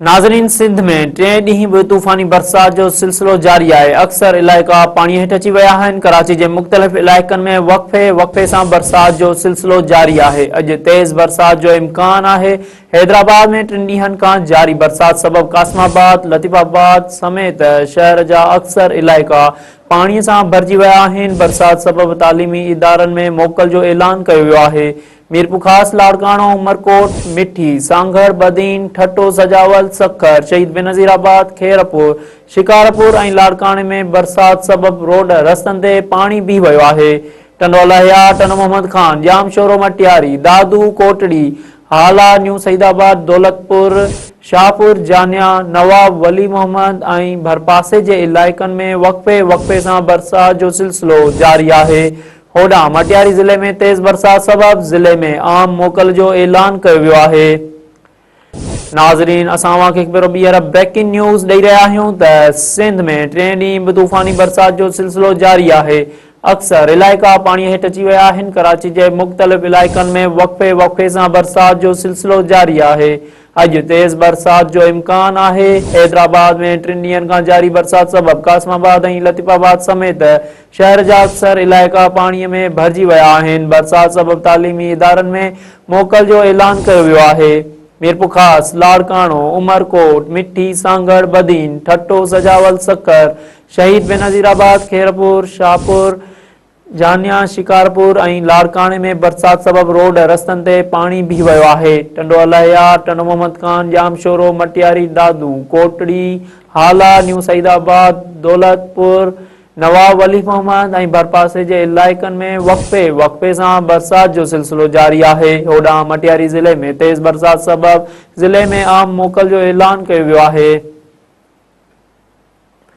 ناظرين سنڌ ۾ ٽئين ڏينهن به طوفاني برسات جو سلسلو جاري آهي، اڪثر علائقا پاڻي هيٺ اچي ويا آهن، ڪراچي جي مختلف علائقن ۾ وقفي وقفي سان برسات جو سلسلو جاري آهي، اڄ تيز برسات جو امڪان آهي، حيدرآباد ۾ ٽن ڏينهن کان جاري برسات سبب قاسم آباد، لطيف آباد سميت شهر جا اڪثر علائقا پاڻي سان ڀرجي ويا آهن، برسات سبب تعليمي ادارن ۾ موڪل جو اعلان ڪيو ويو آهي، ميرپورخاص، لاڙڪاڻو، عمرڪوٽ، مٺي، سانگهڙ، بدين، ٺٽو، سجاول، سکر، شهيد بينظير آباد، خيرپور، شڪارپور ۽ لاڙڪاڻي ۾ برسات سبب روڊ رستن تي پاڻي بيهي ويو آهي. ٽنڊو الهيار، ٽنڊو محمد خان، ڄامشورو مٽياري، دادو، ڪوٽڙي، هالا، نيو سعيد آباد، دولتپور، شاهپور، جانيا، نواب ولي محمد ۽ ڀرپاسي جي علائقن ۾ وقفي وقفي سان برسات جو سلسلو جاري آهي. هوڏانهن مٽياري ضلعي ۾ تيز برسات سبب ضلعي ۾ عام موڪل جو اعلان ڪيو ويو آهي. ناظرين اسان اوهان کي هڪ ڀيرو ٻيهر بريڪنگ نيوز ڏئي رهيا آهيون ته سنڌ ۾ ٽئين ڏينهن به طوفاني برسات جو سلسلو جاري آهي اڪثر علائقا پاڻي هيٺ اچي ويا آهن ڪراچي جي مختلف علائقن ۾ وقفي وقفي سان برسات جو سلسلو جاري آهي اڄ تيز برسات جو امڪان آهي حيدرآباد ۾ ٽن ڏينهن کان جاري برسات سبب قاسم آباد ۽ لطيف آباد سميت شهر جا اڪثر علائقا پاڻي ۾ ڀرجي ويا آهن، برسات سبب تعليمي ادارن ۾ موڪل جو اعلان ڪيو ويو آهي، ميرپورخاص، لاڙڪاڻو، عمرڪوٽ، مٺي، سانگهڙ، بدين، ٺٽو، سجاول، سکر، شهيد بينظير آباد، خيرپور، شاهپور، جانيا، شڪارپور ۽ لاڙڪاڻي ۾ برسات سبب روڊ رستن تي پاڻي بيهي ويو آهي، ٽنڊو الهيار، ٽنڊو محمد خان، ڄامشورو، مٽياري، دادو، ڪوٽڙي، هالا، نيو سعيد آباد، دولتپور، نواب ولي محمد ۽ ڀرپاسي جي علائقن ۾ وقفي وقفي سان برسات جو سلسلو جاري آهي، هوڏانهن مٽياري ضلعي ۾ تيز برسات سبب ضلعي ۾ عام موڪل جو اعلان ڪيو ويو آهي.